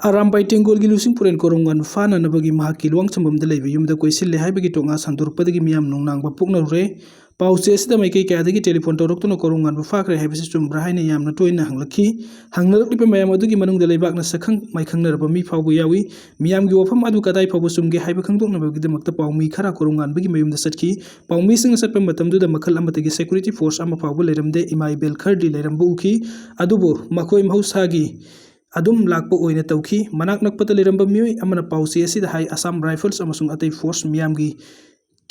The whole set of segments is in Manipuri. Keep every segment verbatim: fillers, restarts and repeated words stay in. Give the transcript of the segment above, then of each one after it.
ꯑꯔꯥꯝꯕꯥꯏ ꯇꯦꯡꯒꯣꯜꯒꯤ ꯂꯨꯆꯤꯡ ꯄꯨꯔꯦꯟ ꯀꯣꯔꯧꯉꯥꯟꯕ ꯐꯥꯅꯅꯕꯒꯤ ꯃꯍꯥꯛꯀꯤ ꯂꯨꯋꯥꯡꯁꯝꯕꯝꯗ ꯂꯩꯕ ꯌꯨꯝꯗ ꯀꯣꯏꯁꯤꯜꯂꯦ ꯍꯥꯏꯕꯒꯤ ꯇꯣꯉꯥ ꯁꯟꯗꯣꯔꯛꯄꯗꯒꯤ ꯃꯤꯌꯥꯝ ꯅꯨꯡꯅꯥꯡꯕ ꯄꯣꯛꯅꯔꯨꯔꯦ꯫ ꯄꯥꯎꯆꯦ ꯑꯁꯤꯗ ꯃꯥꯏꯀꯩ ꯀꯌꯥꯗꯒꯤ ꯇꯦꯂꯤꯐꯣꯟ ꯇꯧꯔꯛꯇꯨꯅ ꯀꯣꯔꯧꯉꯥꯟꯕ ꯐꯥꯈ꯭ꯔꯦ ꯍꯥꯏꯕꯁꯤ ꯆꯨꯝꯕ꯭ꯔꯥ ꯍꯥꯏꯅ ꯌꯥꯝꯅ ꯇꯣꯏꯅ ꯍꯪꯂꯛꯈꯤ꯫ ꯍꯪꯅꯔꯛꯂꯤꯕ ꯃꯌꯥꯝ ꯑꯗꯨꯒꯤ ꯃꯅꯨꯡꯗ ꯂꯩꯕꯥꯛꯅ ꯁꯛꯈꯪ ꯃꯥꯏꯈꯪꯅꯔꯕ ꯃꯤ ꯐꯥꯎꯕ ꯌꯥꯎꯏ꯫ ꯃꯤꯌꯥꯝꯒꯤ ꯋꯥꯐꯝ ꯑꯗꯨ ꯀꯗꯥꯏ ꯐꯥꯎꯕ ꯆꯨꯝꯒꯦ ꯍꯥꯏꯕ ꯈꯪꯗꯣꯛꯅꯕꯒꯤꯗꯃꯛꯇ ꯄꯥꯎꯃꯤ ꯈꯔ ꯀꯣꯔꯧꯉꯥꯟꯕꯒꯤ ꯃꯌꯨꯝꯗ ꯆꯠꯈꯤ꯫ ꯄꯥꯎꯃꯤꯁꯤꯡꯅ ꯆꯠꯄ ꯃꯇꯝꯗꯨꯗ ꯃꯈꯜ ꯑꯃꯠꯇꯒꯤ ꯁꯦꯀ꯭ꯌꯨꯔꯤꯇꯤ ꯐꯣꯔꯁ ꯑꯃ ꯐꯥꯎꯕ ꯂꯩꯔꯝꯗꯦ꯫ ꯏꯃꯥ ꯏꯕꯦꯜ ꯈꯔꯗꯤ ꯂꯩꯔꯝꯕ ꯎꯈꯤ꯫ ꯑꯗꯨꯕꯨ ꯃꯈꯣꯏ ꯃꯍꯧꯁꯥꯒꯤ ꯑꯗꯨꯝ ꯂꯥꯛꯄ ꯑꯣꯏꯅ ꯇꯧꯈꯤ꯫ ꯃꯅꯥꯛ ꯅꯛꯄꯗ ꯂꯩꯔꯝꯕ ꯃꯤꯑꯣꯏ ꯑꯃꯅ ꯄꯥꯎꯆꯦ ꯑꯁꯤꯗ ꯍꯥꯏ, ꯑꯁꯥꯝ ꯔꯥꯏꯐꯜꯁ ꯑꯃꯁꯨꯡ ꯑꯇꯩ ꯐꯣꯔꯁ ꯃꯤꯌꯥꯝꯒꯤ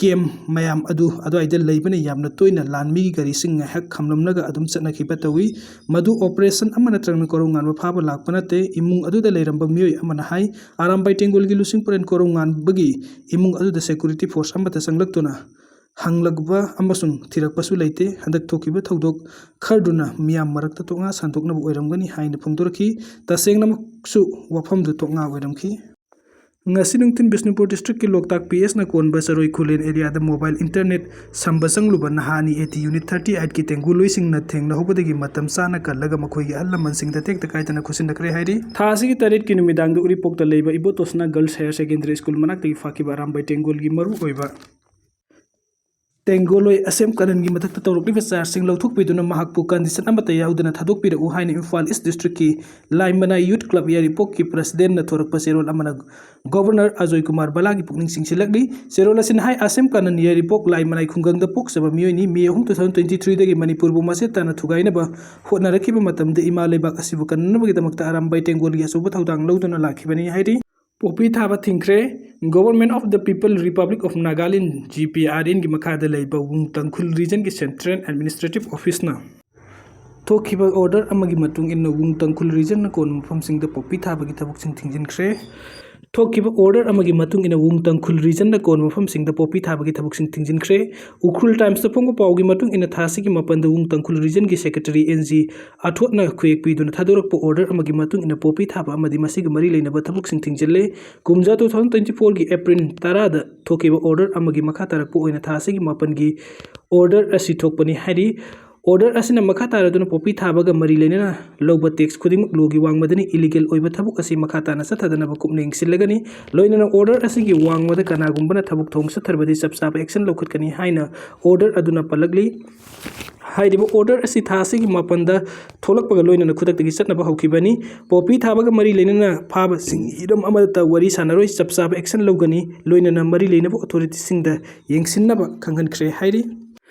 ꯀꯦꯝ ꯃꯌꯥꯝ ꯑꯗꯨ ꯑꯗꯨꯋꯥꯏꯗ ꯂꯩꯕꯅ ꯌꯥꯝꯅ ꯇꯣꯏꯅ ꯂꯥꯟꯃꯤꯒꯤ ꯒꯥꯔꯤꯁꯤꯡ ꯉꯥꯏꯍꯥꯛ ꯈꯝꯂꯝꯂꯒ ꯑꯗꯨꯝ ꯆꯠꯅꯈꯤꯕ ꯇꯧꯏ꯫ ꯃꯗꯨ ꯑꯣꯄꯔꯦꯁꯟ ꯑꯃ ꯅꯠꯇ꯭ꯔꯒꯅ ꯀꯣꯔꯧꯉꯥꯟꯕ ꯐꯥꯕ ꯂꯥꯛꯄ ꯅꯠꯇꯦ꯫ ꯏꯃꯨꯡ ꯑꯗꯨꯗ ꯂꯩꯔꯝꯕ ꯃꯤꯑꯣꯏ ꯑꯃꯅ ꯍꯥꯏ, ꯑꯔꯥꯝꯕꯥꯏ ꯇꯦꯡꯒꯣꯜꯒꯤ ꯂꯨꯆꯤꯡ ꯄꯨꯔꯦꯟ ꯀꯣꯔꯧꯉꯥꯟꯕꯒꯤ ꯏꯃꯨꯡ ꯑꯗꯨꯗ ꯁꯦꯀ꯭ꯌꯨꯔꯤꯇꯤ ꯐꯣꯔꯁ ꯑꯃꯠꯇ ꯆꯪꯂꯛꯇꯨꯅ ꯍꯪꯂꯛꯄ ꯑꯃꯁꯨꯡ ꯊꯤꯔꯛꯄꯁꯨ ꯂꯩꯇꯦ꯫ ꯍꯟꯗꯛ ꯊꯣꯛꯈꯤꯕ ꯊꯧꯗꯣꯛ ꯈꯔꯗꯨꯅ ꯃꯤꯌꯥꯝ ꯃꯔꯛꯇ ꯇꯣꯉꯥ ꯁꯟꯗꯣꯛꯅꯕ ꯑꯣꯏꯔꯝꯒꯅꯤ ꯍꯥꯏꯅ ꯐꯣꯡꯗꯣꯔꯛꯈꯤ꯫ ꯇꯁꯦꯡꯅꯃꯛꯁꯨ ꯋꯥꯐꯝꯗꯨ ꯇꯣꯉꯥ ꯑꯣꯏꯔꯝꯈꯤ꯫ ꯉꯁꯤ ꯅꯨꯡꯊꯤꯜ ꯕꯤꯁꯅꯨꯄꯨꯔ ꯗꯤꯁꯇ꯭ꯔꯤꯛꯀꯤ ꯂꯣꯛꯇꯥꯛ ꯄꯤ ꯑꯦꯁꯅ ꯀꯣꯟꯕ ꯆꯔꯣꯏ ꯈꯨꯂꯦꯟ ꯑꯦꯔꯤꯌꯥꯗ ꯃꯣꯕꯥꯏꯜ ꯏꯟꯇꯔꯅꯦꯠ ꯁꯝꯕ ꯆꯪꯂꯨꯕ ꯅꯍꯥ ꯑꯅꯤ ꯑꯦ ꯇꯤ ꯌꯨꯅꯤꯠ ꯊꯥꯔꯇꯤ ꯑꯩꯠꯀꯤ ꯇꯦꯡꯒꯨꯂꯣꯏꯁꯤꯡꯅ ꯊꯦꯡꯅꯍꯧꯕꯗꯒꯤ ꯃꯇꯝ ꯆꯥꯅ ꯀꯜꯂꯒ ꯃꯈꯣꯏꯒꯤ ꯑꯍꯜ ꯂꯃꯟꯁꯤꯡꯗ ꯇꯦꯛꯇ ꯀꯥꯏꯗꯅ ꯈꯨꯠꯁꯤꯟꯅꯈ꯭ꯔꯦ ꯍꯥꯏꯔꯤ꯫ ꯊꯥ ꯑꯁꯤꯒꯤ ꯇꯔꯦꯠꯀꯤ ꯅꯨꯃꯤꯗꯥꯡꯗ ꯎꯔꯤꯄꯣꯛꯇ ꯂꯩꯕ ꯏꯕꯣꯇꯣꯁꯅꯥ ꯒꯔꯜꯁ ꯍꯥꯌꯔ ꯁꯦꯀꯦꯟꯗꯔꯤ ꯁ꯭ꯀꯨꯜ ꯃꯅꯥꯛꯇꯒꯤ ꯐꯥꯈꯤꯕ ꯑꯔꯥꯝꯕꯥꯏ ꯇꯦꯡꯒꯣꯜꯒꯤ ꯃꯔꯨꯑꯣꯏꯕ ꯇꯦꯡꯒꯣꯂꯣꯏ ꯑꯁꯦꯝ ꯀꯥꯅꯟꯒꯤ ꯃꯊꯛꯇ ꯇꯧꯔꯛꯂꯤꯕ ꯆꯥꯔꯖꯁꯤꯡ ꯂꯧꯊꯣꯛꯄꯤꯗꯨꯅ ꯃꯍꯥꯛꯄꯨ ꯀꯟꯗꯤꯁꯟ ꯑꯃꯠꯇ ꯌꯥꯎꯗꯅ ꯊꯥꯗꯣꯛꯄꯤꯔꯛꯎ ꯍꯥꯏꯅ ꯏꯝꯐꯥꯜ ꯏꯁ ꯗꯤꯁꯇ꯭ꯔꯤꯛꯀꯤ ꯂꯥꯏꯃꯅꯥꯏ ꯌꯨꯠ ꯀ꯭ꯂꯕ ꯌꯥꯏꯔꯤꯄꯣꯛꯀꯤ ꯄ꯭ꯔꯁꯤꯗꯦꯟꯅ ꯊꯣꯔꯛꯄ ꯆꯦꯔꯣꯜ ꯑꯃꯅ ꯒꯣꯕꯔꯅꯔ ꯑꯖꯣꯏ ꯀꯨꯃꯥꯔ ꯕꯂꯥꯒꯤ ꯄꯨꯛꯅꯤꯡ ꯆꯤꯡꯁꯤꯜꯂꯛꯂꯤ꯫ ꯆꯦꯔꯣꯜ ꯑꯁꯤꯅ ꯍꯥꯏ, ꯑꯁꯦꯝ ꯀꯥꯅꯟ ꯌꯥꯏꯔꯤꯄꯣꯛ ꯂꯥꯏꯃꯅꯥꯏ ꯈꯨꯡꯒꯪꯗ ꯄꯣꯛꯆꯕ ꯃꯤꯑꯣꯏꯅꯤ꯫ ꯃꯦ ꯑꯍꯨꯝ, ꯇꯨ ꯊꯥꯎꯖꯟ ꯇ꯭ꯋꯦꯟꯇꯤ ꯊ꯭ꯔꯤꯗꯒꯤ ꯃꯅꯤꯄꯨꯔꯕꯨ ꯃꯆꯦꯠ ꯇꯥꯅ ꯊꯨꯒꯥꯏꯅꯕ ꯍꯣꯠꯅꯔꯛꯈꯤꯕ ꯃꯇꯝꯗ ꯏꯃꯥ ꯂꯩꯕꯥꯛ ꯑꯁꯤꯕꯨ ꯀꯟꯅꯅꯕꯒꯤꯗꯃꯛꯇ ꯑꯔꯥꯝꯕꯥꯏ ꯇꯦꯡꯒꯣꯜꯒꯤ ꯑꯆꯧꯕ ꯊꯧꯗꯥꯡ ꯂꯧꯗꯨꯅ ꯂꯥꯛꯈꯤꯕꯅꯤ ꯍꯥꯏꯔꯤ꯫ ꯄꯣꯄꯤ ꯊꯥꯕ ꯊꯤꯡꯈ꯭ꯔꯦ꯫ Government of the People Republic of Nagaland, G P R ꯑꯦꯟꯒꯤ ꯃꯈꯥꯗ ꯂꯩꯕ ꯋꯨꯡ ꯇꯥꯡꯈꯨꯜ ꯔꯤꯖꯟꯒꯤ ꯁꯦꯟꯇ꯭ꯔꯦꯜ ꯑꯦꯗꯃꯤꯅꯤꯁꯇ꯭ꯔꯦꯇꯤꯚ ꯑꯣꯐꯤꯁꯅ ꯊꯣꯛꯈꯤꯕ ꯑꯣꯔꯗꯔ ꯑꯃꯒꯤ ꯃꯇꯨꯡ ꯏꯟꯅ ꯋꯨꯡ ꯇꯥꯡꯈꯨꯜ ꯔꯤꯖꯟꯅ ꯀꯣꯟꯕ ꯃꯐꯝꯁꯤꯡꯗ ꯄꯣꯄꯤ ꯊꯥꯕꯒꯤ ꯊꯕꯛꯁꯤꯡ ꯊꯤꯡꯖꯤꯟꯈ꯭ꯔꯦ꯫ ꯊꯣꯛꯈꯤꯕ ꯑꯣꯔꯗꯔ ꯑꯃꯒꯤ ꯃꯇꯨꯡ ꯏꯟꯅ ꯋꯨꯡ ꯇꯥꯡꯈꯨꯜ ꯔꯤꯖꯟꯅ ꯀꯣꯟꯕ ꯃꯐꯝꯁꯤꯡꯗ ꯄꯣꯄꯤ ꯊꯥꯕꯒꯤ ꯊꯕꯛꯁꯤꯡ ꯊꯤꯡꯖꯤꯟꯈ꯭ꯔꯦ꯫ ꯎꯈ꯭ꯔꯨꯜ ꯇꯥꯏꯝꯁꯇ ꯐꯣꯡꯕ ꯄꯥꯎꯒꯤ ꯃꯇꯨꯡ ꯏꯟꯅ ꯊꯥ ꯑꯁꯤꯒꯤ ꯃꯥꯄꯟꯗ ꯋꯨꯡ ꯇꯥꯡꯈꯨꯜ ꯔꯤꯖꯟꯒꯤ ꯁꯦꯀ꯭ꯔꯦꯇꯔꯤ ꯑꯦꯟ ꯖꯤ ꯑꯊꯣꯠꯅ ꯈꯨꯌꯦꯛ ꯄꯤꯗꯨꯅ ꯊꯥꯗꯣꯔꯛꯄ ꯑꯣꯔꯗꯔ ꯑꯃꯒꯤ ꯃꯇꯨꯡ ꯏꯟꯅ ꯄꯣꯄꯤ ꯊꯥꯕ ꯑꯃꯗꯤ ꯃꯁꯤꯒ ꯃꯔꯤ ꯂꯩꯅꯕ ꯊꯕꯛꯁꯤꯡ ꯊꯤꯡꯖꯤꯜꯂꯦ꯫ ꯀꯨꯝꯖꯥ ꯇꯨ ꯊꯥꯎꯖꯟ ꯇ꯭ꯋꯦꯟꯇꯤ ꯐꯣꯔꯒꯤ ꯑꯦꯄ꯭ꯔꯤꯜ ꯇꯔꯥꯗ ꯊꯣꯛꯈꯤꯕ ꯑꯣꯔꯗꯔ ꯑꯃꯒꯤ ꯃꯈꯥ ꯇꯥꯔꯛꯄ ꯑꯣꯏꯅ ꯊꯥ ꯑꯁꯤꯒꯤ ꯃꯥꯄꯟꯒꯤ ꯑꯣꯔꯗꯔ ꯑꯁꯤ ꯊꯣꯛꯄꯅꯤ ꯍꯥꯏꯔꯤ꯫ ꯑꯣꯔꯗꯔ ꯑꯁꯤꯅ ꯃꯈꯥ ꯇꯥꯔꯗꯨꯅ ꯄꯣꯄꯤ ꯊꯥꯕꯒ ꯃꯔꯤ ꯂꯩꯅꯅ ꯂꯧꯕ ꯇꯦꯛꯁ ꯈꯨꯗꯤꯡꯃꯛ ꯂꯣꯒꯤ ꯋꯥꯡꯃꯗꯅꯤ꯫ ꯏꯂꯤꯒꯦꯜ ꯑꯣꯏꯕ ꯊꯕꯛ ꯑꯁꯤ ꯃꯈꯥ ꯇꯥꯅ ꯆꯠꯊꯗꯅꯕ ꯀꯨꯞꯅ ꯌꯦꯡꯁꯤꯜꯂꯒꯅꯤ꯫ ꯂꯣꯏꯅꯅ ꯑꯣꯔꯗꯔ ꯑꯁꯤꯒꯤ ꯋꯥꯡꯃꯗ ꯀꯅꯥꯒꯨꯝꯕꯅ ꯊꯕꯛ ꯊꯧꯑꯣꯡ ꯆꯠꯊꯔꯕꯗꯤ ꯆꯞ ꯆꯥꯕ ꯑꯦꯛꯁꯟ ꯂꯧꯈꯠꯀꯅꯤ ꯍꯥꯏꯅ ꯑꯣꯔꯗꯔ ꯑꯗꯨꯅ ꯄꯜꯂꯛꯂꯤ꯫ ꯍꯥꯏꯔꯤꯕ ꯑꯣꯔꯗꯔ ꯑꯁꯤ ꯊꯥ ꯑꯁꯤꯒꯤ ꯃꯥꯄꯟꯗ ꯊꯣꯛꯂꯛꯄꯒ ꯂꯣꯏꯅꯅ ꯈꯨꯗꯛꯇꯒꯤ ꯆꯠꯅꯕ ꯍꯧꯈꯤꯕꯅꯤ꯫ ꯄꯣꯄꯤ ꯊꯥꯕꯒ ꯃꯔꯤ ꯂꯩꯅꯅ ꯐꯥꯕꯁꯤꯡ ꯍꯤꯔꯝ ꯑꯃꯗꯇ ꯋꯥꯔꯤ ꯁꯥꯟꯅꯔꯣꯏ, ꯆꯞ ꯆꯥꯕ ꯑꯦꯛꯁꯟ ꯂꯧꯒꯅꯤ꯫ ꯂꯣꯏꯅꯅ ꯃꯔꯤ ꯂꯩꯅꯕ ꯑꯣꯊꯣꯔꯤꯇꯤꯁꯤꯡꯗ ꯌꯦꯡꯁꯤꯟꯅꯕ ꯈꯪꯍꯟꯈ꯭ꯔꯦ ꯍꯥꯏꯔꯤ꯫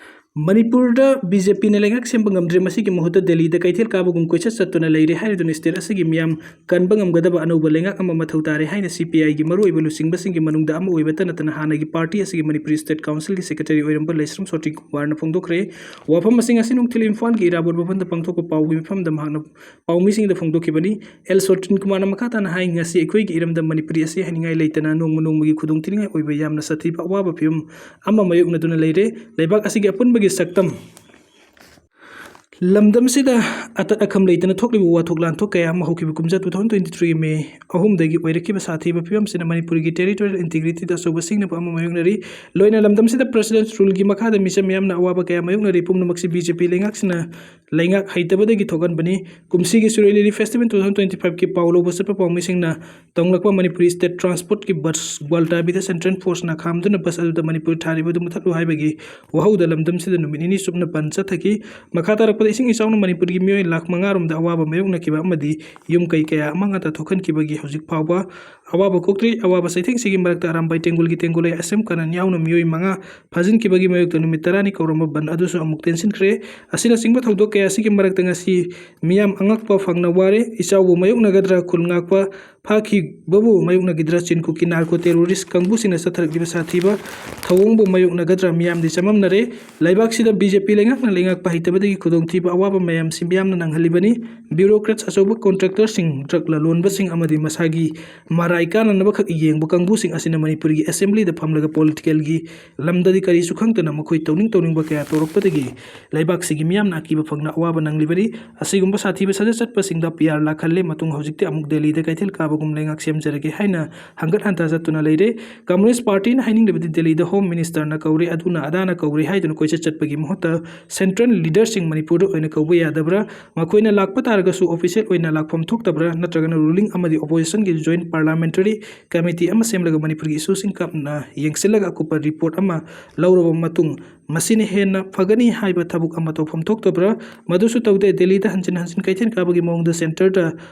ꯃꯅꯤꯄꯨꯔꯗ ꯕꯤ ꯖꯦ ꯄꯤꯅ ꯂꯩꯉꯥꯛ ꯁꯦꯝꯕ ꯉꯝꯗ꯭ꯔꯦ, ꯃꯁꯤꯒꯤ ꯃꯍꯨꯠꯇ ꯗꯦꯜꯂꯤꯗ ꯀꯩꯊꯦꯜ ꯀꯥꯕꯒꯨꯝ ꯀꯣꯏꯆꯠ ꯆꯠꯇꯨꯅ ꯂꯩꯔꯦ ꯍꯥꯏꯔꯗꯨꯅ ꯁ꯭ꯇꯦꯠ ꯑꯁꯤꯒꯤ ꯃꯤꯌꯥꯝ ꯀꯟꯕ ꯉꯝꯒꯗꯕ ꯑꯅꯧꯕ ꯂꯩꯉꯥꯛ ꯑꯃ ꯃꯊꯧ ꯇꯥꯔꯦ ꯍꯥꯏꯅ ꯁꯤ ꯄꯤ ꯑꯥꯏꯒꯤ ꯃꯔꯨꯑꯣꯏꯕ ꯂꯨꯆꯤꯡꯕꯁꯤꯡꯒꯤ ꯃꯅꯨꯡꯗ ꯑꯃ ꯑꯣꯏꯕꯇ ꯅꯠꯇꯅ ꯍꯥꯟꯅꯒꯤ ꯄꯥꯔꯇꯤ ꯑꯁꯤꯒꯤ ꯃꯅꯤꯄꯨꯔꯤ ꯁ꯭ꯇꯦꯠ ꯀꯥꯎꯟꯁꯤꯜꯒꯤ ꯁꯦꯀ꯭ꯔꯦꯇꯔꯤ ꯑꯣꯏꯔꯝꯕ ꯂꯩꯁ꯭ꯔꯝ ꯁꯣꯇꯤ ꯀꯨꯃꯥꯔꯅ ꯐꯣꯡꯗꯣꯛꯈ꯭ꯔꯦ꯫ ꯋꯥꯐꯝ ꯑꯁꯤꯡ ꯑꯁꯤ ꯅꯨꯡꯊꯤꯜ ꯏꯝꯐꯥꯜꯒꯤ ꯏꯔꯥꯕꯣꯠ ꯚꯕꯟꯗ ꯄꯥꯡꯊꯣꯛꯄ ꯄꯥꯎꯒꯤ ꯃꯤꯐꯝꯗ ꯃꯍꯥꯛꯅ ꯄꯥꯎꯃꯤꯁꯤꯡꯗ ꯐꯣꯡꯗꯣꯛꯈꯤꯕꯅꯤ꯫ ꯑꯦꯜ ꯁꯣꯇꯤꯟ ꯀꯨꯃꯥꯔꯅ ꯃꯈꯥ ꯇꯥꯅ ꯍꯥꯏ, ꯉꯁꯤ ꯑꯩꯈꯣꯏꯒꯤ ꯏꯔꯝꯗꯝ ꯃꯅꯤꯄꯨꯔꯤ ꯑꯁꯤ ꯍꯥꯏꯅꯤꯡꯉꯥꯏ ꯂꯩꯇꯅ ꯅꯣꯡꯃ ꯅꯣꯡꯃꯒꯤ ꯈꯨꯗꯣꯡꯊꯤꯅꯤꯡꯉꯥꯏ ꯑꯣꯏꯕ ꯌꯥꯝꯅ ꯁꯥꯊꯤꯕ ꯑꯋꯥꯕ ꯐꯤꯕꯝ ꯑꯃ ꯃꯥꯌꯣꯛꯅꯗꯨꯅ ꯂꯩꯔꯦ꯫ ꯂꯩꯕꯥꯛ ꯑꯁꯤꯒꯤ ꯑꯄꯨꯟꯕꯒꯤ ꯁꯛꯇꯝ ꯂꯝꯗꯝꯁꯤꯗ ꯑꯇꯠ ꯑꯈꯝ ꯂꯩꯇꯅ ꯊꯣꯛꯂꯤꯕ ꯋꯥꯊꯣꯛ ꯂꯥꯟꯊꯣꯛ ꯀꯌꯥ ꯑꯃ ꯍꯧꯈꯤꯕ ꯀꯨꯝꯖꯥ two thousand twenty three ꯃꯦ ꯑꯍꯨꯝꯗꯒꯤ ꯑꯣꯏꯔꯛꯈꯤꯕ ꯁꯥꯊꯤꯕ ꯐꯤꯕꯝꯁꯤꯅ ꯃꯅꯤꯄꯨꯔꯒꯤ territorial integrityꯗ ꯑꯆꯧꯕ ꯁꯤꯡꯅꯕ ꯑꯃ ꯃꯥꯌꯣꯛꯅꯔꯤ꯫ ꯂꯣꯏꯅ ꯂꯝꯗꯝꯁꯤꯗ president's ruleꯒꯤ ꯃꯈꯥꯗ ꯃꯤꯆꯝ ꯃꯤꯌꯥꯝꯅ ꯑꯋꯥꯕ ꯀꯌꯥ ꯃꯥꯌꯣꯛꯅꯔꯤ꯫ ꯄꯨꯝꯅꯃꯛꯁꯤ ꯕꯤ ꯖꯦ ꯄꯤ ꯂꯩꯉꯥꯛꯁꯤꯅ ꯂꯩꯉꯥꯛ ꯍꯩꯇꯕꯗꯒꯤ ꯊꯣꯛꯍꯟꯕꯅꯤ꯫ ꯀꯨꯝꯁꯤꯒꯤ ꯁꯤꯔꯣꯏ ꯂꯤꯂꯤ festival two thousand twenty fiveꯀꯤ ꯄꯥꯎ ꯂꯧꯕ ꯆꯠꯄ ꯄꯥꯎꯃꯤꯁꯤꯡꯅ ꯇꯧꯅꯂꯛꯄ Manipuri state transportꯀꯤ bus ꯒ꯭ꯋꯥꯜꯇꯥꯕꯤꯗ central forceꯅ ꯈꯥꯝꯗꯨꯅ bus ꯑꯗꯨꯗ ꯃꯅꯤꯄꯨꯔ ꯊꯥꯔꯤꯕꯗꯨ ꯃꯨꯊꯠꯂꯨ ꯍꯥꯏꯕꯒꯤ ꯋꯥꯍꯧꯗ ꯂꯝꯗꯝꯁꯤꯗ ꯅꯨꯃꯤꯠ ꯅꯤꯅꯤ ꯆꯨꯞꯅ ꯕꯟ ꯆꯠꯊꯈꯤ꯫ ꯃꯈꯥ ꯇꯥꯔꯛꯄꯗ ꯏꯁꯤꯡ ꯏꯆꯥꯎꯅ ꯃꯅꯤꯄꯨꯔꯒꯤ ꯃꯤꯑꯣꯏ ꯂꯥꯈ ꯃꯉꯥ ꯔꯣꯝꯗ ꯑꯋꯥꯕ ꯃꯥꯌꯣꯛꯅꯈꯤꯕ ꯑꯃꯗꯤ ꯌꯨꯝ ꯀꯩ ꯀꯌꯥ ꯑꯃꯥꯡ ꯑꯇꯥ ꯊꯣꯛꯍꯟꯈꯤꯕꯒꯤ ꯍꯧꯖꯤꯛ ꯐꯥꯎꯕ ꯑꯋꯥꯕ ꯀꯣꯛꯇ꯭ꯔꯤ꯫ ꯑꯋꯥꯕ ꯆꯩꯊꯦꯡꯁꯤꯒꯤ ꯃꯔꯛꯇ ꯑꯔꯥꯝꯕꯥꯏ ꯇꯦꯡꯒꯣꯜꯒꯤ ꯇꯦꯡꯒꯣꯂꯩ ꯑꯦꯁ ꯑꯦꯝ ꯀꯅꯟ ꯌꯥꯎꯅ ꯃꯤꯑꯣꯏ ꯃꯉꯥ ꯐꯥꯖꯤꯟꯈꯤꯕꯒꯤ ꯃꯥꯌꯣꯛꯇ ꯅꯨꯃꯤꯠ ꯇꯔꯥꯅꯤ ꯀꯧꯔꯝꯕ ꯕꯟ ꯑꯗꯨꯁꯨ ꯑꯃꯨꯛ ꯇꯦꯟꯁꯤꯟꯈ꯭ꯔꯦ꯫ ꯑꯁꯤꯅꯆꯤꯡꯕ ꯊꯧꯗꯣꯛ ꯀꯌꯥ ꯑꯁꯤꯒꯤ ꯃꯔꯛꯇ ꯉꯁꯤ ꯃꯤꯌꯥꯝ ꯑꯉꯛꯄ ꯐꯪꯅ ꯋꯥꯔꯦ꯫ ꯏꯆꯥꯎꯕꯨ ꯃꯥꯌꯣꯛꯅꯒꯗ꯭ꯔꯥ, ꯈꯨꯜ ꯉꯥꯛꯄ ꯐꯥꯈꯤꯕꯕꯨ ꯃꯥꯌꯣꯛꯅꯈꯤꯗ꯭ꯔꯥ, ꯆꯤꯟ ꯀꯨꯀꯤ narco terrorist ꯀꯥꯡꯕꯨꯁꯤꯡꯅ ꯆꯠꯊꯔꯛꯂꯤꯕ ꯁꯥꯊꯤꯕ ꯊꯧꯑꯣꯡꯕꯨ ꯃꯥꯌꯣꯛꯅꯒꯗ꯭ꯔꯥ, ꯃꯤꯌꯥꯝꯗꯤ ꯆꯃꯝꯅꯔꯦ꯫ ꯂꯩꯕꯥꯛꯁꯤꯗ ꯕꯤ ꯖꯦ ꯄꯤ ꯂꯩꯉꯥꯛꯅ ꯂꯩꯉꯥꯛꯄ ꯍꯩꯇꯕꯗꯒꯤ ꯈꯨꯗꯣꯡꯊꯤꯕ ꯄꯤꯕ ꯑꯋꯥꯕ ꯃꯌꯥꯝꯁꯤ ꯃꯤꯌꯥꯝꯅ ꯅꯪꯍꯜꯂꯤꯕꯅꯤ꯫ Bureaucrats, ꯑꯆꯧꯕ contractorꯁꯤꯡ, drug ꯂꯂꯣꯟꯕꯁꯤꯡ ꯑꯃꯗꯤ ꯃꯁꯥꯒꯤ ꯃꯔꯥꯏ ꯀꯥꯅꯅꯕꯈꯛ ꯌꯦꯡꯕ ꯀꯥꯡꯕꯨꯁꯤꯡ ꯑꯁꯤꯅ ꯃꯅꯤꯄꯨꯔꯒꯤ assemblyꯗ ꯐꯝꯂꯒ politicalꯒꯤ ꯂꯝꯗꯗꯤ ꯀꯔꯤꯁꯨ ꯈꯪꯗꯅ ꯃꯈꯣꯏ ꯇꯧꯅꯤꯡ ꯇꯧꯅꯤꯡꯕ ꯀꯌꯥ ꯇꯧꯔꯛꯄꯗꯒꯤ ꯂꯩꯕꯥꯛꯁꯤꯒꯤ ꯃꯤꯌꯥꯝꯅ ꯑꯀꯤꯕ ꯐꯪꯅ ꯑꯋꯥꯕ ꯅꯪꯂꯤꯕꯅꯤ꯫ ꯑꯁꯤꯒꯨꯝꯕ ꯁꯥꯊꯤꯕ ꯁꯥꯖꯠ ꯆꯠꯄꯁꯤꯡꯗ PR ꯂꯥꯛꯍꯜꯂꯦ꯫ ꯃꯇꯨꯡ ꯍꯧꯖꯤꯛꯇꯤ ꯑꯃꯨꯛ ꯗꯦꯜꯂꯤꯗ ꯀꯩꯊꯦꯜ ꯀꯥꯕꯒꯨꯝ ꯂꯩꯉꯥꯛ ꯁꯦꯝꯖꯔꯒꯦ ꯍꯥꯏꯅ ꯍꯪꯒꯠ ꯍꯟꯗꯥ ꯆꯠꯇꯨꯅ ꯂꯩꯔꯦ꯫ Communist Partyꯅ ꯍꯥꯏꯅꯤꯡꯂꯤꯕꯗꯤ ꯗꯦꯜꯂꯤꯗ Home Ministerꯅ ꯀꯧꯔꯦ, ꯑꯗꯨꯅ ꯑꯗꯥꯅ ꯀꯧꯔꯦ ꯍꯥꯏꯗꯨꯅ ꯀꯣꯏꯆꯠ ꯆꯠꯄꯒꯤ ꯃꯍꯨꯠꯇ central leaderꯁꯤꯡ ꯃꯅꯤꯄꯨꯔꯗ ꯑꯣꯏꯅ ꯀꯧꯕ ꯌꯥꯗꯕ꯭ꯔꯥ? ꯃꯈꯣꯏꯅ ꯂꯥꯛꯄ ꯇꯥꯔꯒꯁꯨ official ꯑꯣꯏꯅ ꯂꯥꯛꯐꯝ ꯊꯣꯛꯇꯕ꯭ꯔꯥ? ꯅꯠꯇ꯭ꯔꯒꯅ ruling ꯑꯃꯗꯤ oppositionꯒꯤ joint parliamentary committee ꯑꯃ ꯁꯦꯝꯂꯒ ꯃꯅꯤꯄꯨꯔꯒꯤ issueꯁꯤꯡ ꯀꯞꯅ ꯌꯦꯡꯁꯤꯜꯂꯒ ꯑꯀꯨꯞꯄ report ꯑꯃ ꯂꯧꯔꯕ ꯃꯇꯨꯡ ꯃꯁꯤꯅ ꯍꯦꯟꯅ ꯐꯒꯅꯤ ꯍꯥꯏꯕ ꯊꯕꯛ ꯑꯃ ꯇꯧꯐꯝ ꯊꯣꯛꯇꯕ꯭ꯔꯥ? ꯃꯗꯨꯁꯨ ꯇꯧꯗꯦ꯫ ꯗꯦꯜꯂꯤꯗ ꯍꯟꯖꯤꯟ ꯍꯟꯖꯤꯟ ꯀꯩꯊꯦꯜ ꯀꯥꯕꯒꯤ ꯃꯑꯣꯡꯗ centreꯗ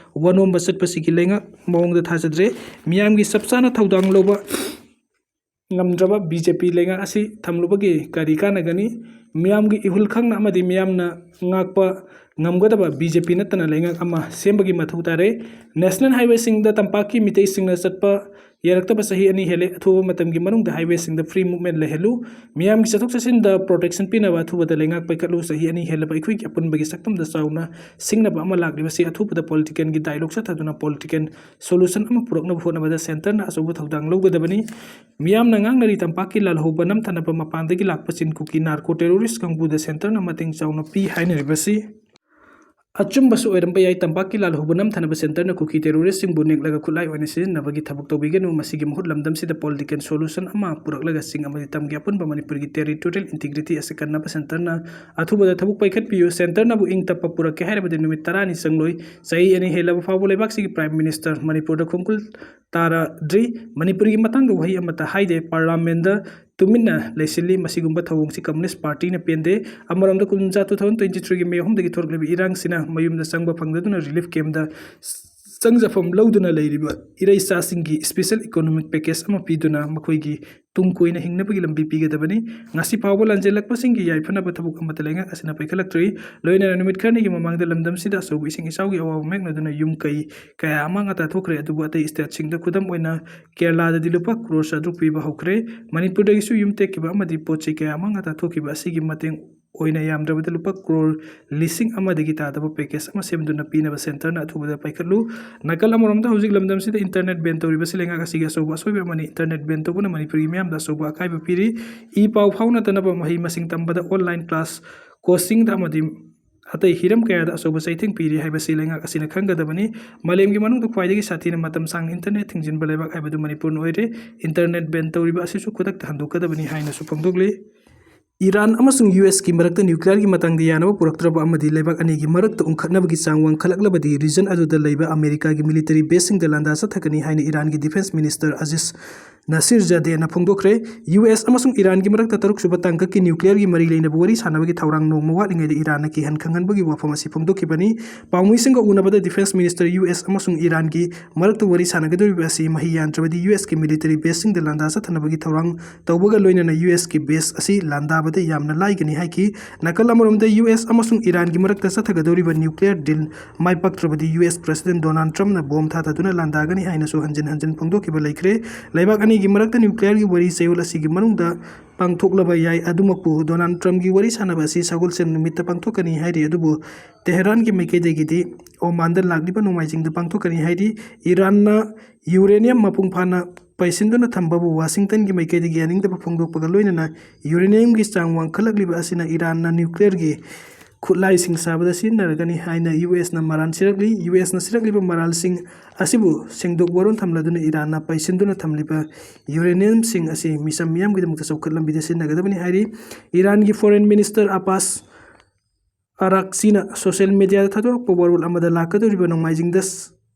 ꯋꯥꯅꯣꯝꯕ ꯆꯠꯄꯁꯤꯒꯤ ꯂꯩꯉꯥꯛ ꯃꯑꯣꯡꯗ ꯊꯥꯖꯗ꯭ꯔꯦ꯫ ꯃꯤꯌꯥꯝꯒꯤ ꯆꯞ ꯆꯥꯅ ꯊꯧꯗꯥꯡ ꯂꯧꯕ ꯉꯝꯗ꯭ꯔꯕ BJP ꯂꯩꯉꯥꯛ ꯑꯁꯤ ꯊꯝꯂꯨꯕꯒꯤ ꯀꯔꯤ ꯀꯥꯟꯅꯒꯅꯤ? ꯃꯤꯌꯥꯝꯒꯤ ꯏꯍꯨꯜ ꯈꯪꯅ ꯑꯃꯗꯤ ꯃꯤꯌꯥꯝꯅ ꯉꯥꯛꯄ ꯉꯝꯒꯗꯕ BJP ꯅꯠꯇꯅ ꯂꯩꯉꯥꯛ ꯑꯃ ꯁꯦꯝꯕꯒꯤ ꯃꯊꯧ ꯇꯥꯔꯦ꯫ National highwayꯁꯤꯡꯗ ꯇꯝꯄꯥꯛꯀꯤ ꯃꯤꯇꯩꯁꯤꯡꯅ ꯆꯠꯄ ꯌꯥꯔꯛꯇꯕ ꯆꯍꯤ ꯑꯅꯤ ꯍꯦꯜꯂꯦ꯫ ꯑꯊꯨꯕ ꯃꯇꯝꯒꯤ ꯃꯅꯨꯡꯗ highwayꯁꯤꯡꯗ free movement ꯂꯩꯍꯜꯂꯨ꯫ ꯃꯤꯌꯥꯝꯒꯤ ꯆꯠꯊꯣꯛ ꯆꯠꯁꯤꯟꯗ protection ꯄꯤꯅꯕ ꯑꯊꯨꯕꯗ ꯂꯩꯉꯥꯛ ꯄꯥꯏꯈꯠꯂꯨ꯫ ꯆꯍꯤ ꯑꯅꯤ ꯍꯦꯜꯂꯕ ꯑꯩꯈꯣꯏꯒꯤ ꯑꯄꯨꯟꯕꯒꯤ ꯁꯛꯇꯝꯗ ꯆꯥꯎꯅ ꯁꯤꯡꯅꯕ ꯑꯃ ꯂꯥꯛꯂꯤꯕꯁꯤ ꯑꯊꯨꯕꯗ politicalꯒꯤ dialogue ꯆꯠꯊꯗꯨꯅ political solution ꯑꯃ ꯄꯨꯔꯛꯅꯕ ꯍꯣꯠꯅꯕꯗ centreꯅ ꯑꯆꯧꯕ ꯊꯧꯗꯥꯡ ꯂꯧꯒꯗꯕꯅꯤ꯫ ꯃꯤꯌꯥꯝꯅ ꯉꯥꯡꯅꯔꯤ ꯇꯝꯄꯥꯛꯀꯤ ꯂꯥꯜꯍꯧꯕ ꯅꯝꯊꯅꯕ ꯃꯄꯥꯟꯗꯒꯤ ꯂꯥꯛꯄ ꯆꯤꯟ ꯀꯨꯀꯤ narco terrorist ꯀꯥꯡꯕꯨꯗ centreꯅ ꯃꯇꯦꯡ ꯆꯥꯎꯅ ꯄꯤ ꯍꯥꯏꯅꯔꯤꯕꯁꯤ ꯑꯆꯨꯝꯕꯁꯨ ꯑꯣꯏꯔꯝꯕ ꯌꯥꯏ꯫ ꯇꯝꯄꯥꯛꯀꯤ ꯂꯥꯜꯍꯧꯕ ꯅꯝꯊꯅꯕ centreꯅ ꯀꯨꯀꯤ terroristꯁꯤꯡꯕꯨ ꯅꯦꯛꯂꯒ ꯈꯨꯠꯂꯥꯏ ꯑꯣꯏꯅ ꯁꯤꯖꯤꯟꯅꯕꯒꯤ ꯊꯕꯛ ꯇꯧꯕꯤꯒꯅꯨ꯫ ꯃꯁꯤꯒꯤ ꯃꯍꯨꯠ ꯂꯝꯗꯝꯁꯤꯗ political solution ꯑꯃ ꯄꯨꯔꯛꯂꯒ ꯆꯤꯡ ꯑꯃꯗꯤ ꯇꯝꯒꯤ ꯑꯄꯨꯟꯕ ꯃꯅꯤꯄꯨꯔꯒꯤ territorial integrity ꯑꯁꯤ ꯀꯟꯅꯕ centreꯅ ꯑꯊꯨꯕꯗ ꯊꯕꯛ ꯄꯥꯏꯈꯠꯄꯤꯌꯨ꯫ Centreꯅꯕꯨ ꯏꯪ ꯇꯞꯄ ꯄꯨꯔꯛꯀꯦ ꯍꯥꯏꯔꯕꯗꯤ ꯅꯨꯃꯤꯠ ꯇꯔꯥꯅꯤ ꯆꯪꯂꯣꯏ꯫ ꯆꯍꯤ ꯑꯅꯤ ꯍꯦꯜꯂꯕ ꯐꯥꯎꯕ ꯂꯩꯕꯥꯛꯁꯤꯒꯤ Prime Minister ꯃꯅꯤꯄꯨꯔꯗ ꯈꯣꯡꯀꯨꯜ ꯇꯥꯔꯗ꯭ꯔꯤ꯫ ꯃꯅꯤꯄꯨꯔꯒꯤ ꯃꯇꯥꯡꯗ ꯋꯥꯍꯩ ꯑꯃꯠꯇ ꯍꯥꯏꯗꯦ꯫ Parliamentꯗ ꯇꯨꯃꯤꯟꯅ ꯂꯩꯁꯤꯜꯂꯤ꯫ ꯃꯁꯤꯒꯨꯝꯕ ꯊꯧꯑꯣꯡꯁꯤ Communist Partyꯅ ꯄꯦꯟꯗꯦ꯫ ꯑꯃꯔꯣꯝꯗ ꯀꯨꯝꯖꯥ two thousand twenty threeꯒꯤ May ꯑꯍꯨꯝꯗꯒꯤ ꯊꯣꯔꯛꯂꯤꯕ ꯏꯔꯥꯡꯁꯤꯅ ꯃꯌꯨꯝꯗ ꯆꯪꯕ ꯐꯪꯗꯗꯨꯅ relief campꯇ ꯆꯪꯖꯐꯝ ꯂꯧꯗꯨꯅ ꯂꯩꯔꯤꯕ ꯏꯔꯩꯆꯥꯁꯤꯡꯒꯤ special economic package ꯑꯃ ꯄꯤꯗꯨꯅ ꯃꯈꯣꯏꯒꯤ ꯇꯨꯡ ꯀꯣꯏꯅ ꯍꯤꯡꯅꯕꯒꯤ ꯂꯝꯕꯤ ꯄꯤꯒꯗꯕꯅꯤ꯫ ꯉꯁꯤ ꯐꯥꯎꯕ ꯂꯥꯟꯖꯦꯜꯂꯛꯄꯁꯤꯡꯒꯤ ꯌꯥꯏꯐꯅꯕ ꯊꯕꯛ ꯑꯃꯠꯇ ꯂꯩꯉꯥꯛ ꯑꯁꯤꯅ ꯄꯥꯏꯈꯠꯂꯛꯇ꯭ꯔꯤ꯫ ꯂꯣꯏꯅꯅ ꯅꯨꯃꯤꯠ ꯈꯔꯅꯤꯒꯤ ꯃꯃꯥꯡꯗ ꯂꯝꯗꯝꯁꯤꯗ ꯑꯆꯧꯕ ꯏꯁꯤꯡ ꯏꯆꯥꯎꯒꯤ ꯑꯋꯥꯕ ꯃꯥꯌꯣꯛꯅꯗꯨꯅ ꯌꯨꯝ ꯀꯩ ꯀꯌꯥ ꯑꯃ ꯉꯥ ꯊꯣꯛꯈ꯭ꯔꯦ꯫ ꯑꯗꯨꯕꯨ ꯑꯇꯩ stateꯁꯤꯡꯗ, ꯈꯨꯗꯝ ꯑꯣꯏꯅ ꯀꯦꯔꯂꯥꯗꯗꯤ ꯂꯨꯄꯥ ꯀ꯭ꯔꯣꯔ ꯆꯥꯇ꯭ꯔꯨꯛ ꯄꯤꯕ ꯍꯧꯈ꯭ꯔꯦ꯫ ꯃꯅꯤꯄꯨꯔꯗꯒꯤꯁꯨ ꯌꯨꯝ ꯇꯦꯛꯈꯤꯕ ꯑꯃꯗꯤ ꯄꯣꯠ ꯆꯩ ꯀꯌꯥ ꯑꯃ ꯉꯥ ꯊꯣꯛꯈꯤꯕ ꯑꯁꯤꯒꯤ ꯃꯇꯦꯡ ꯑꯣꯏꯅ ꯌꯥꯝꯗ꯭ꯔꯕꯗ ꯂꯨꯄꯥ ꯀ꯭ꯔꯣꯔ ꯂꯤꯁꯤꯡ ꯑꯃꯗꯒꯤ ꯇꯥꯗꯕ package ꯑꯃ ꯁꯦꯝꯗꯨꯅ ꯄꯤꯅꯕ centreꯅ ꯑꯊꯨꯕꯗ ꯄꯥꯏꯈꯠꯂꯨ꯫ ꯅꯥꯀꯜ ꯑꯃꯔꯣꯝꯗ ꯍꯧꯖꯤꯛ ꯂꯝꯗꯝꯁꯤꯗ internet ban ꯇꯧꯔꯤꯕꯁꯤ ꯂꯩꯉꯥꯛ ꯑꯁꯤꯒꯤ ꯑꯆꯧꯕ ꯑꯁꯣꯏꯕ ꯑꯃꯅꯤ꯫ Internet ban ꯇꯧꯕꯅ ꯃꯅꯤꯄꯨꯔꯒꯤ ꯃꯤꯌꯥꯝꯗ ꯑꯆꯧꯕ ꯑꯀꯥꯏꯕ ꯄꯤꯔꯤ꯫ ꯏ ꯄꯥꯎ ꯐꯥꯎꯅꯗꯅꯕ, ꯃꯍꯩ ꯃꯁꯤꯡ ꯇꯝꯕꯗ, online class, coachingꯗ ꯑꯃꯗꯤ ꯑꯇꯩ ꯍꯤꯔꯝ ꯀꯌꯥꯗ ꯑꯆꯧꯕ ꯆꯩꯊꯦꯡ ꯄꯤꯔꯤ ꯍꯥꯏꯕꯁꯤ ꯂꯩꯉꯥꯛ ꯑꯁꯤꯅ ꯈꯪꯒꯗꯕꯅꯤ꯫ ꯃꯥꯂꯦꯝꯒꯤ ꯃꯅꯨꯡꯗ ꯈ꯭ꯋꯥꯏꯗꯒꯤ ꯁꯥꯊꯤꯅ ꯃꯇꯝ ꯁꯥꯡꯅ internet ꯊꯤꯡꯖꯤꯟꯕ ꯂꯩꯕꯥꯛ ꯍꯥꯏꯕꯗꯨ ꯃꯅꯤꯄꯨꯔꯅ ꯑꯣꯏꯔꯦ꯫ Internet ban ꯇꯧꯔꯤꯕ ꯑꯁꯤꯁꯨ ꯈꯨꯗꯛꯇ ꯍꯟꯗꯣꯛꯀꯗꯕꯅꯤ ꯍꯥꯏꯅꯁꯨ ꯐꯣꯡꯗꯣꯛꯂꯤ꯫ ꯏꯔꯥꯟ ꯑꯃꯁꯨꯡ ꯌꯨ ꯑꯦꯁꯀꯤ ꯃꯔꯛꯇ nuclearꯒꯤ ꯃꯇꯥꯡꯗ ꯌꯥꯅꯕ ꯄꯨꯔꯛꯇ꯭ꯔꯕ ꯑꯃꯗꯤ ꯂꯩꯕꯥꯛ ꯑꯅꯤꯒꯤ ꯃꯔꯛꯇ ꯎꯪꯈꯠꯅꯕꯒꯤ ꯆꯥꯡ ꯋꯥꯡꯈꯠꯂꯛꯂꯕꯗꯤ region ꯑꯗꯨꯗ ꯂꯩꯕ ꯑꯃꯦꯔꯤꯀꯥꯒꯤ military baseꯁꯤꯡꯗ ꯂꯥꯟꯗꯥ ꯆꯠꯊꯒꯅꯤ ꯍꯥꯏꯅ ꯏꯔꯥꯟꯒꯤ defence minister ꯑꯖꯤꯖ ꯅꯁꯤꯔ ꯖꯥꯗꯦꯅ ꯐꯣꯡꯗꯣꯛꯈ꯭ꯔꯦ꯫ ꯌꯨ ꯑꯦꯁ ꯑꯃꯁꯨꯡ ꯏꯔꯥꯟꯒꯤ ꯃꯔꯛꯇ ꯇꯔꯨꯛꯁꯨꯕ ꯇꯥꯡꯀꯛꯀꯤ nuclearꯒꯤ ꯃꯔꯤ ꯂꯩꯅꯕ ꯋꯥꯔꯤ ꯁꯥꯟꯅꯕꯒꯤ ꯊꯧꯔꯥꯡ ꯅꯣꯡꯃ ꯋꯥꯠꯂꯤꯉꯩꯗ ꯏꯔꯥꯟꯅ ꯀꯤꯍꯟ ꯈꯪꯍꯟꯕꯒꯤ ꯋꯥꯐꯝ ꯑꯁꯤ ꯐꯣꯡꯗꯣꯛꯈꯤꯕꯅꯤ꯫ ꯄꯥꯎꯃꯤꯁꯤꯡꯒ ꯎꯅꯕꯗ defence minister ꯌꯨ ꯑꯦꯁ ꯑꯃꯁꯨꯡ ꯏꯔꯥꯟꯒꯤ ꯃꯔꯛꯇ ꯋꯥꯔꯤ ꯁꯥꯟꯅꯒꯗꯧꯔꯤꯕ ꯑꯁꯤ ꯃꯍꯩ ꯌꯥꯟꯗ꯭ꯔꯕꯗꯤ ꯌꯨ ꯑꯦꯁꯀꯤ military baseꯁꯤꯡꯗ ꯂꯥꯟꯗꯥ ꯆꯠꯊꯅꯕꯒꯤ ꯊꯧꯔꯥꯡ ꯇꯧꯕꯒ ꯂꯣꯏꯅꯅ ꯌꯨ ꯑꯦꯁꯀꯤ base ꯑꯁꯤ ꯂꯥꯟꯗꯥꯕꯗ ꯌꯥꯝꯅ ꯂꯥꯏꯒꯅꯤ ꯍꯥꯏꯈꯤ꯫ ꯅꯥꯀꯜ ꯑꯃꯔꯣꯝꯗ ꯌꯨ ꯑꯦꯁ ꯑꯃꯁꯨꯡ ꯏꯔꯥꯟꯒꯤ ꯃꯔꯛꯇ ꯆꯠꯊꯒꯗꯧꯔꯤꯕ nuclear deal ꯃꯥꯏ ꯄꯥꯛꯇ꯭ꯔꯕꯗꯤ ꯌꯨ ꯑꯦꯁ president ꯗꯣꯅꯥꯜꯗ ꯇ꯭ꯔꯝꯞꯅ bomb ꯊꯥꯊꯗꯨꯅ ꯂꯥꯟꯗꯥꯒꯅꯤ ꯍꯥꯏꯅꯁꯨ ꯍꯟꯖꯤꯟ ꯍꯟꯖꯤꯟ ꯐꯣꯡꯗꯣꯛꯈꯤꯕ ꯂꯩꯈ꯭ꯔꯦ꯫ ꯂꯩꯕꯥꯛ ꯑꯅꯤꯒꯤ ꯃꯔꯛꯇ nuclearꯒꯤ ꯋꯥꯔꯤ ꯆꯌꯣꯜ ꯑꯁꯤꯒꯤ ꯃꯅꯨꯡꯗ ꯄꯥꯡꯊꯣꯛꯂꯕ ꯌꯥꯏ꯫ ꯑꯗꯨꯃꯛꯄꯨ ꯗꯣꯅꯥꯜꯗ ꯇ꯭ꯔꯝꯞꯀꯤ ꯋꯥꯔꯤ ꯁꯥꯟꯅꯕ ꯑꯁꯤ ꯁꯒꯣꯜꯁꯦꯟ ꯅꯨꯃꯤꯠꯇ ꯄꯥꯡꯊꯣꯛꯀꯅꯤ ꯍꯥꯏꯔꯤ꯫ ꯑꯗꯨꯕꯨ ꯇꯦꯍꯔꯥꯟꯒꯤ ꯃꯥꯏꯀꯩꯗꯒꯤꯗꯤ ꯑꯣꯃꯥꯟꯗ ꯂꯥꯛꯂꯤꯕ ꯅꯣꯡꯃꯥꯏꯖꯤꯡꯗ ꯄꯥꯡꯊꯣꯛꯀꯅꯤ ꯍꯥꯏꯔꯤ꯫ ꯏꯔꯥꯟꯅ uranium ꯃꯄꯨꯡ ꯐꯥꯅ ꯄꯩꯁꯤꯟꯗꯨꯅ ꯊꯝꯕꯕꯨ ꯋꯥꯁꯤꯡꯇꯟꯒꯤ ꯃꯥꯏꯀꯩꯗꯒꯤ ꯌꯥꯅꯤꯡꯗꯕ ꯐꯣꯡꯗꯣꯛꯄꯒ ꯂꯣꯏꯅꯅ uraniumꯒꯤ ꯆꯥꯡ ꯋꯥꯡꯈꯠꯂꯛꯂꯤꯕ ꯑꯁꯤꯅ ꯏꯔꯥꯟꯅ nuclearꯒꯤ ꯈꯨꯠꯂꯥꯏꯁꯤꯡ ꯁꯥꯕꯗ ꯁꯤꯖꯤꯟꯅꯔꯒꯅꯤ ꯍꯥꯏꯅ ꯌꯨ ꯑꯦꯁꯅ ꯃꯔꯥꯜ ꯁꯤꯔꯛꯂꯤ꯫ ꯌꯨ ꯑꯦꯁꯅ ꯁꯤꯔꯛꯂꯤꯕ ꯃꯔꯥꯜꯁꯤꯡ ꯑꯁꯤꯕꯨ ꯁꯦꯡꯗꯣꯛ ꯋꯥꯔꯣꯟ ꯊꯝꯂꯗꯨꯅ ꯏꯔꯥꯟꯅ ꯄꯩꯁꯤꯟꯗꯨꯅ ꯊꯝꯂꯤꯕ uraniumꯁꯤꯡ ꯑꯁꯤ ꯃꯤꯆꯝ ꯃꯤꯌꯥꯝꯒꯤꯗꯃꯛꯇ ꯆꯥꯎꯈꯠ ꯂꯝꯕꯤꯗ ꯁꯤꯖꯤꯟꯅꯒꯗꯕꯅꯤ ꯍꯥꯏꯔꯤ꯫ ꯏꯔꯥꯟꯒꯤ foreign minister ꯑꯕꯥꯁ ꯑꯔꯥꯛꯆꯤꯅ social mediaꯗ ꯊꯥꯗꯣꯔꯛꯄ ꯋꯥꯔꯣꯜ ꯑꯃꯗ ꯂꯥꯛꯀꯗꯧꯔꯤꯕ ꯅꯣꯡꯃꯥꯏꯖꯤꯡꯗ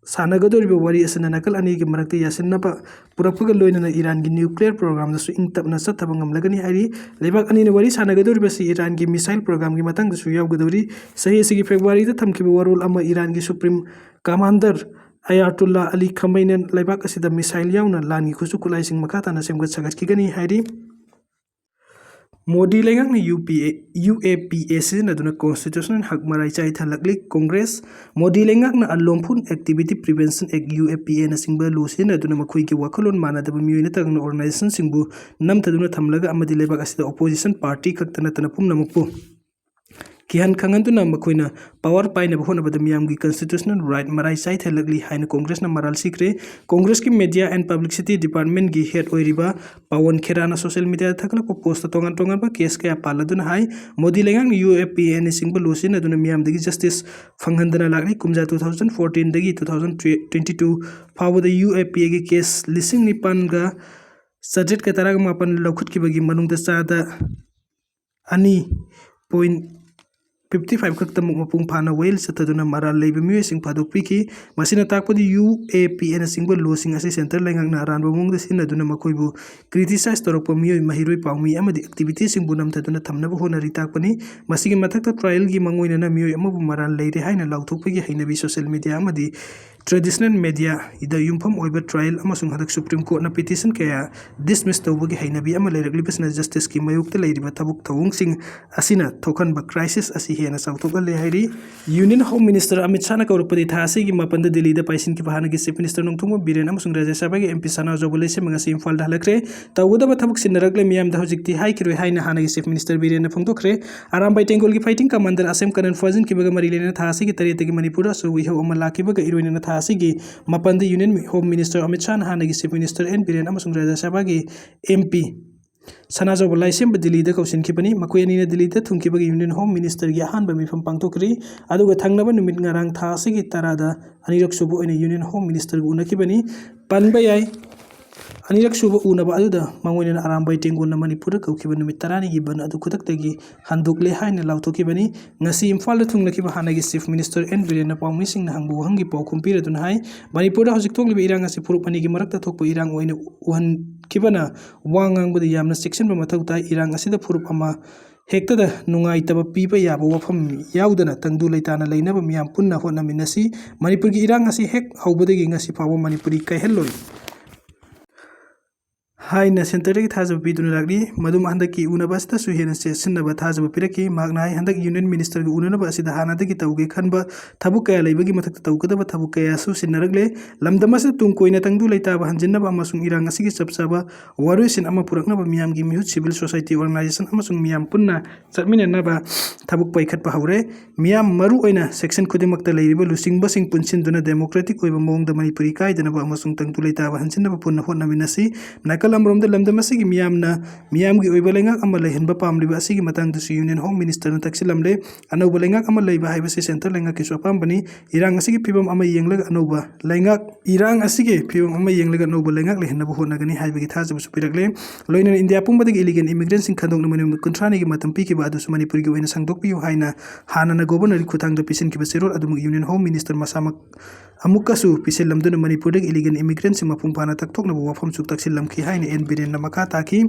ꯁꯥꯟꯅꯒꯗꯧꯔꯤꯕ ꯋꯥꯔꯤ ꯑꯁꯤꯅ ꯅꯥꯀꯜ ꯑꯅꯤꯒꯤ ꯃꯔꯛꯇ ꯌꯥꯁꯤꯟꯅꯕ ꯄꯨꯔꯛꯄꯒ ꯂꯣꯏꯅꯅ ꯏꯔꯥꯟꯒꯤ nuclear programꯗꯁꯨ ꯏꯪ ꯇꯞꯅ ꯆꯠꯊꯕ ꯉꯝꯂꯒꯅꯤ ꯍꯥꯏꯔꯤ꯫ ꯂꯩꯕꯥꯛ ꯑꯅꯤꯅ ꯋꯥꯔꯤ ꯁꯥꯟꯅꯒꯗꯧꯔꯤꯕꯁꯤ ꯏꯔꯥꯟꯒꯤ missile programꯒꯤ ꯃꯇꯥꯡꯗꯁꯨ ꯌꯥꯎꯒꯗꯧꯔꯤ꯫ ꯆꯍꯤ ꯑꯁꯤꯒꯤ Februaryꯗ ꯊꯝꯈꯤꯕ ꯋꯥꯔꯣꯜ ꯑꯃ ꯏꯔꯥꯟꯒꯤ supreme commander ꯑꯌꯥꯇꯨꯜꯂꯥ ꯑꯂꯤ ꯈꯃꯩꯅꯦꯅ ꯂꯩꯕꯥꯛ ꯑꯁꯤꯗ missile ꯌꯥꯎꯅ ꯂꯥꯟꯒꯤ ꯈꯨꯠꯁꯨ ꯈꯨꯠꯂꯥꯏꯁꯤꯡ ꯃꯈꯥ ꯇꯥꯅ ꯁꯦꯝꯒꯠ ꯁꯥꯒꯠꯈꯤꯒꯅꯤ ꯍꯥꯏꯔꯤ꯫ ꯃꯣꯗꯤ ꯂꯩꯉꯥꯛꯅ UPA UAPA ꯁꯤꯖꯤꯟꯅꯗꯨꯅ constitutional ꯍꯛ ꯃꯔꯥꯏ ꯆꯥꯏꯊꯍꯜꯂꯛꯂꯤ꯫ ꯀꯣꯡꯒ꯭ꯔꯦꯁ, ꯃꯣꯗꯤ ꯂꯩꯉꯥꯛꯅ Unlawful Activity Prevention Act, UAPA ꯅꯆꯤꯡꯕ law ꯁꯤꯖꯤꯟꯅꯗꯨꯅ ꯃꯈꯣꯏꯒꯤ ꯋꯥꯈꯜꯂꯣꯟ ꯃꯥꯟꯅꯗꯕ ꯃꯤꯑꯣꯏ ꯅꯠꯇ꯭ꯔꯒꯅ organization ꯁꯤꯡꯕꯨ ꯅꯝꯊꯗꯨꯅ ꯊꯝꯂꯒ ꯑꯃꯗꯤ ꯂꯩꯕꯥꯛ ꯑꯁꯤꯗ opposition party ꯈꯛꯇ ꯅꯠꯇꯅ ꯄꯨꯝꯅꯃꯛꯄꯨ ꯀꯤꯍꯟ ꯈꯪꯍꯟꯗꯨꯅ ꯃꯈꯣꯏꯅ power ꯄꯥꯏꯅꯕ ꯍꯣꯠꯅꯕꯗ ꯃꯤꯌꯥꯝꯒꯤ constitutional right ꯃꯔꯥꯏ ꯆꯥꯏꯊꯍꯜꯂꯛꯂꯤ ꯍꯥꯏꯅ ꯀꯣꯡꯒ꯭ꯔꯦꯁꯅ ꯃꯔꯥꯜ ꯁꯤꯈ꯭ꯔꯦ꯫ ꯀꯣꯡꯒ꯭ꯔꯦꯁꯀꯤ Media and Publicity Department ꯒꯤ head ꯑꯣꯏꯔꯤꯕ ꯄꯋꯟ ꯈꯦꯔꯥꯅ social media ꯗ ꯊꯥꯒꯠꯂꯛꯄ post ꯇ ꯇꯣꯉꯥꯟ ꯇꯣꯉꯥꯟꯕ case ꯀꯌꯥ ꯄꯥꯜꯂꯗꯨꯅ ꯍꯥꯏ, ꯃꯣꯗꯤ ꯂꯩꯉꯥꯛꯅ UAPA ꯅꯆꯤꯡꯕ law ꯁꯤꯖꯤꯟꯅꯗꯨꯅ ꯃꯤꯌꯥꯝꯗꯒꯤ justice ꯐꯪꯍꯟꯗꯅ ꯂꯥꯛꯂꯤ꯫ ꯀꯨꯝꯖꯥ two thousand fourteen ꯗꯒꯤ two thousand twenty two ꯐꯥꯎꯕꯗ UAPA ꯒꯤ case ꯂꯤꯁꯤꯡ ꯅꯤꯄꯥꯟꯒ ꯆꯥꯇ꯭ꯔꯦꯠꯀ ꯇꯔꯥꯃꯥꯄꯟ ꯂꯧꯈꯠꯈꯤꯕꯒꯤ ꯃꯅꯨꯡꯗ ꯆꯥꯗ ꯑꯅꯤ point fifty five ꯈꯛꯇꯃꯛ ꯃꯄꯨꯡ ꯐꯥꯅ ꯋꯥꯌꯦꯜ ꯆꯠꯊꯗꯨꯅ ꯃꯔꯥꯜ ꯂꯩꯕ ꯃꯤꯑꯣꯏꯁꯤꯡ ꯐꯥꯗꯣꯛꯄꯤꯈꯤ꯫ ꯃꯁꯤꯅ ꯇꯥꯛꯄꯗꯤ UAPA ꯅꯆꯤꯡꯕ law ꯁꯤꯡ ꯑꯁꯤ centre ꯂꯩꯉꯥꯛꯅ ꯑꯔꯥꯟꯕ ꯃꯑꯣꯡꯗ ꯁꯤꯖꯤꯟꯅꯗꯨꯅ ꯃꯈꯣꯏꯕꯨ criticize ꯇꯧꯔꯛꯄ ꯃꯤꯑꯣꯏ, ꯃꯍꯩꯔꯣꯏ, ꯄꯥꯎꯃꯤ ꯑꯃꯗꯤ activity ꯁꯤꯡꯕꯨ ꯅꯝꯊꯗꯨꯅ ꯊꯝꯅꯕ ꯍꯣꯠꯅꯔꯤ ꯇꯥꯛꯄꯅꯤ꯫ ꯃꯁꯤꯒꯤ ꯃꯊꯛꯇ trial ꯒꯤ ꯃꯥꯡꯑꯣꯏꯅꯅ ꯃꯤꯑꯣꯏ ꯑꯃꯕꯨ ꯃꯔꯥꯜ ꯂꯩꯔꯦ ꯍꯥꯏꯅ ꯂꯥꯎꯊꯣꯛꯄꯒꯤ ꯍꯩꯅꯕꯤ social media ꯑꯃꯗꯤ traditional media ꯗ ꯌꯨꯝꯐꯝ ꯑꯣꯏꯕ trial ꯑꯃꯁꯨꯡ ꯍꯟꯗꯛ Supreme Court ꯅ petition ꯀꯌꯥ dismiss ꯇꯧꯕꯒꯤ ꯍꯩꯅꯕꯤ ꯑꯃ ꯂꯩꯔꯛꯂꯤꯕꯁꯤꯅ justice ꯀꯤ ꯃꯥꯌꯣꯛꯇ ꯂꯩꯔꯤꯕ ꯊꯕꯛ ꯊꯧꯑꯣꯡꯁꯤꯡ ꯑꯁꯤꯅ ꯊꯣꯛꯍꯟꯕ crisis ꯑꯁꯤ ꯍꯦꯟꯅ ꯆꯥꯎꯊꯣꯛꯍꯜꯂꯦ ꯍꯥꯏꯔꯤ꯫ Union Home Minister ꯑꯃꯤꯠ ꯁꯥꯍꯅ ꯀꯧꯔꯛꯄꯗꯤ ꯊꯥ ꯑꯁꯤꯒꯤ ꯃꯥꯄꯟꯗ ꯗꯤꯜꯂꯤꯗ ꯄꯥꯏꯁꯤꯟꯈꯤꯕ ꯍꯥꯟꯅꯒꯤ Chief Minister ꯅꯣꯡꯊꯣꯝꯕꯝ ꯕꯤꯔꯦꯟ ꯑꯃꯁꯨꯡ ꯔꯥꯖ꯭ꯌ ꯁꯚꯥꯒꯤ MP ꯁꯅꯥꯖꯥꯎꯕ ꯂꯩꯁꯦꯝꯕ ꯉꯁꯤ ꯏꯝꯐꯥꯜꯗ ꯍꯜꯂꯛꯈ꯭ꯔꯦ꯫ ꯇꯧꯒꯗꯕ ꯊꯕꯛ ꯆꯤꯟꯅꯔꯛꯂꯦ, ꯃꯤꯌꯥꯝꯗ ꯍꯧꯖꯤꯛꯇꯤ ꯍꯥꯏꯈꯤꯔꯣꯏ ꯍꯥꯏꯅ ꯍꯥꯟꯅꯒꯤ Chief Minister ꯕꯤꯔꯦꯟꯅ ꯐꯣꯡꯗꯣꯛꯈ꯭ꯔꯦ꯫ Arambai ꯇꯦꯡꯒꯣꯜꯒꯤ fighting commander ꯑꯁꯦꯝ ꯀꯅꯟ ꯐꯥꯖꯤꯟꯈꯤꯕꯒ ꯃꯔꯤ ꯂꯩꯅꯅ ꯊꯥ ꯑꯁꯤꯒꯤ ꯇꯔꯦꯠꯇꯒꯤ ꯃꯅꯤꯄꯨꯔꯗ ꯑꯆꯧꯕ ꯏꯍꯧ ꯑꯃ ꯂꯥꯛꯈꯤꯕꯒ ꯏꯔꯣꯏꯅꯅ ꯊꯥ ꯑꯁꯤꯒꯤ ꯃꯥꯄꯟꯗ Union Home Minister ꯑꯃꯤꯠ ꯁꯥꯍꯅ ꯍꯥꯟꯅꯒꯤ Chief Minister ꯑꯦꯟ ꯕꯤꯔꯦꯟ ꯑꯃꯁꯨꯡ ꯔꯥꯖ꯭ꯌ ꯁꯚꯥꯒꯤ MP ꯁꯅꯥꯖꯥꯎꯕ ꯂꯥꯏꯁꯦꯝꯕ ꯗꯤꯜꯂꯤꯗ ꯀꯧꯁꯤꯟꯈꯤꯕꯅꯤ꯫ ꯃꯈꯣꯏ ꯑꯅꯤꯅ ꯗꯤꯜꯂꯤꯗ ꯊꯨꯡꯈꯤꯕꯒꯤ Union Home Minister ꯒꯤ ꯑꯍꯥꯟꯕ ꯃꯤꯐꯝ ꯄꯥꯡꯊꯣꯛꯈ꯭ꯔꯤ꯫ ꯑꯗꯨꯒ ꯊꯪꯅꯕ ꯅꯨꯃꯤꯠ ꯉꯔꯥꯡ ꯊꯥ ꯑꯁꯤꯒꯤ ꯇꯔꯥꯗ ꯑꯅꯤꯔꯛ ꯁꯨꯕ ꯑꯣꯏꯅ Union Home Minister ꯒ ꯎꯅꯈꯤꯕꯅꯤ꯫ ꯄꯟꯕ ꯌꯥꯏ, ꯑꯅꯤꯔꯛ ꯁꯨꯕ ꯎꯅꯕ ꯑꯗꯨꯗ ꯃꯥꯡꯑꯣꯏꯅꯅ ꯑꯔꯥꯝꯕꯥꯏ ꯇꯦꯡꯒꯣꯜꯅ ꯃꯅꯤꯄꯨꯔꯗ ꯀꯧꯈꯤꯕ ꯅꯨꯃꯤꯠ ꯇꯔꯥꯅꯤꯒꯤ ꯕꯟ ꯑꯗꯨ ꯈꯨꯗꯛꯇꯒꯤ ꯍꯟꯗꯣꯛꯂꯦ ꯍꯥꯏꯅ ꯂꯥꯎꯊꯣꯛꯈꯤꯕꯅꯤ꯫ ꯉꯁꯤ ꯏꯝꯐꯥꯜꯗ ꯊꯨꯡꯂꯈꯤꯕ ꯍꯥꯟꯅꯒꯤ Chief Minister ꯑꯦꯟ ꯕꯤꯔꯦꯟꯅ ꯄꯥꯎꯃꯤꯁꯤꯡꯅ ꯍꯪꯕ ꯋꯥꯍꯪꯒꯤ ꯄꯥꯎꯈꯨꯝ ꯄꯤꯔꯗꯨꯅ ꯍꯥꯏ, ꯃꯅꯤꯄꯨꯔꯗ ꯍꯧꯖꯤꯛ ꯊꯣꯛꯂꯤꯕ ꯏꯔꯥꯡ ꯑꯁꯤ ꯐꯨꯔꯨꯞ ꯑꯅꯤꯒꯤ ꯃꯔꯛꯇ ꯊꯣꯛꯄ ꯏꯔꯥꯡ ꯑꯣꯏꯅ ꯎꯍꯟꯈꯤꯕꯅ ꯋꯥ ꯉꯥꯡꯕꯗ ꯌꯥꯝꯅ ꯆꯦꯛꯁꯤꯟꯕ ꯃꯊꯧ ꯇꯥꯏ꯫ ꯏꯔꯥꯡ ꯑꯁꯤꯗ ꯐꯨꯔꯨꯞ ꯑꯃ ꯍꯦꯛꯇꯗ ꯅꯨꯡꯉꯥꯏꯇꯕ ꯄꯤꯕ ꯌꯥꯕ ꯋꯥꯐꯝ ꯌꯥꯎꯗꯅ ꯇꯪꯗꯨ ꯂꯩꯇꯥꯅ ꯂꯩꯅꯕ ꯃꯤꯌꯥꯝ ꯄꯨꯟꯅ ꯍꯣꯠꯅꯃꯤꯟꯅꯁꯤ꯫ ꯃꯅꯤꯄꯨꯔꯒꯤ ꯏꯔꯥꯡ ꯑꯁꯤ ꯍꯦꯛ ꯍꯧꯕꯗꯒꯤ ꯉꯁꯤ ꯐꯥꯎꯕ ꯃꯅꯤꯄꯨꯔꯤ ꯀꯥꯏꯍꯜꯂꯣꯏ꯫ ꯍꯥꯏꯅ centreꯗꯒꯤ ꯊꯥꯖꯕ ꯄꯤꯗꯨꯅ ꯂꯥꯛꯂꯤ꯫ ꯃꯗꯨꯃ ꯍꯟꯗꯛꯀꯤ ꯎꯅꯕ ꯑꯁꯤꯗꯁꯨ ꯍꯦꯟꯅ ꯆꯦꯠꯁꯤꯟꯅꯕ ꯊꯥꯖꯕ ꯄꯤꯔꯛꯈꯤ꯫ ꯃꯍꯥꯛꯅ ꯍꯥꯏ, ꯍꯟꯗꯛ union ministerꯒ ꯎꯅꯅꯕ ꯑꯁꯤꯗ ꯍꯥꯟꯅꯗꯒꯤ ꯇꯧꯒꯦ ꯈꯟꯕ ꯊꯕꯛ ꯀꯌꯥ ꯂꯩꯕꯒꯤ ꯃꯊꯛꯇ ꯇꯧꯒꯗꯕ ꯊꯕꯛ ꯀꯌꯥꯁꯨ ꯁꯤꯟꯅꯔꯛꯂꯦ꯫ ꯂꯝꯗꯝ ꯑꯁꯤꯗ ꯇꯨꯡ ꯀꯣꯏꯅ ꯇꯪꯗꯨ ꯂꯩꯇꯥꯕ ꯍꯟꯖꯤꯟꯅꯕ ꯑꯃꯁꯨꯡ ꯏꯔꯥꯡ ꯑꯁꯤꯒꯤ ꯆꯞ ꯆꯥꯕ ꯋꯥꯔꯣꯏꯁꯤꯟ ꯑꯃ ꯄꯨꯔꯛꯅꯕ ꯃꯤꯌꯥꯝꯒꯤ ꯃꯤꯍꯨꯠ, civil society organisation ꯑꯃꯁꯨꯡ ꯃꯤꯌꯥꯝ ꯄꯨꯟꯅ ꯆꯠꯃꯤꯟꯅꯅꯕ ꯊꯕꯛ ꯄꯥꯏꯈꯠꯄ ꯍꯧꯔꯦ꯫ ꯃꯤꯌꯥꯝ, ꯃꯔꯨ ꯑꯣꯏꯅ section ꯈꯨꯗꯤꯡꯃꯛꯇ ꯂꯩꯔꯤꯕ ꯂꯨꯆꯤꯡꯕꯁꯤꯡ ꯄꯨꯟꯁꯤꯟꯗꯨꯅ democratic ꯑꯣꯏꯕ ꯃꯑꯣꯡꯗ ꯃꯅꯤꯄꯨꯔ ꯏꯀꯥꯏꯗꯅꯕ ꯑꯃꯁꯨꯡ ꯇꯪꯗꯨ ꯂꯩꯇꯥꯕ ꯍꯟꯖꯤꯟꯅꯕ ꯄꯨꯟꯅ ꯍꯣꯠꯅꯃꯤꯟꯅꯁꯤ꯫ ꯅꯥꯀꯜ ꯑꯃꯔꯣꯝꯗ ꯂꯝꯗꯝ ꯑꯁꯤꯒꯤ ꯃꯤꯌꯥꯝꯅ ꯃꯤꯌꯥꯝꯒꯤ ꯑꯣꯏꯕ ꯂꯩꯉꯥꯛ ꯑꯃ ꯂꯩꯍꯟꯕ ꯄꯥꯝꯂꯤꯕ ꯑꯁꯤꯒꯤ ꯃꯇꯥꯡꯗꯁꯨ union home ministerꯅ ꯇꯛꯁꯤꯜꯂꯝꯂꯦ꯫ ꯑꯅꯧꯕ ꯂꯩꯉꯥꯛ ꯑꯃ ꯂꯩꯕ ꯍꯥꯏꯕꯁꯤ centre ꯂꯩꯉꯥꯛꯀꯤꯁꯨ ꯑꯄꯥꯝꯕꯅꯤ꯫ ꯏꯔꯥꯡ ꯑꯁꯤꯒꯤ ꯐꯤꯕꯝ ꯑꯃ ꯌꯦꯡꯂꯒ ꯑꯅꯧꯕ ꯂꯩꯉꯥꯛ, ꯏꯔꯥꯡ ꯑꯁꯤꯒꯤ ꯐꯤꯕꯝ ꯑꯃ ꯌꯦꯡꯂꯒ ꯑꯅꯧꯕ ꯂꯩꯉꯥꯛ ꯂꯩꯍꯟꯅꯕ ꯍꯣꯠꯅꯒꯅꯤ ꯍꯥꯏꯕꯒꯤ ꯊꯥꯖꯕꯁꯨ ꯄꯤꯔꯛꯂꯦ꯫ ꯂꯣꯏꯅꯅ ꯏꯟꯗꯤꯌꯥ ꯄꯨꯝꯕꯗꯒꯤ illegal immigrantꯁꯤꯡ ꯈꯟꯗꯣꯛꯅꯕ ꯅꯨꯃꯤꯠ ꯀꯨꯟꯊ꯭ꯔꯥꯅꯤꯒꯤ ꯃꯇꯝ ꯄꯤꯈꯤꯕ ꯑꯗꯨꯁꯨ ꯃꯅꯤꯄꯨꯔꯒꯤ ꯑꯣꯏꯅ ꯁꯥꯡꯗꯣꯛꯄꯤꯌꯨ ꯍꯥꯏꯅ ꯍꯥꯟꯅꯅ governorꯒꯤ ꯈꯨꯠꯊꯥꯡꯗ ꯄꯤꯁꯤꯟꯈꯤꯕ ꯆꯦꯔꯣꯜ ꯑꯗꯨꯃꯛ union home minister ꯃꯁꯥꯃꯛ ꯑꯃꯨꯛꯀꯁꯨ ꯄꯤꯁꯤꯜꯂꯝꯗꯨꯅ ꯃꯅꯤꯄꯨꯔꯗꯒꯤ illegal immigrantꯁꯤꯡ ꯃꯄꯨꯡ ꯐꯥꯅ ꯇꯛꯊꯣꯛꯅꯕ ꯋꯥꯐꯝꯁꯨ ꯇꯛꯁꯤꯜꯂꯝꯈꯤ ꯍꯥꯏꯅ ꯑꯦꯟ ꯕꯤꯔꯦꯟꯅ ꯃꯈꯥ ꯇꯥꯈꯤ꯫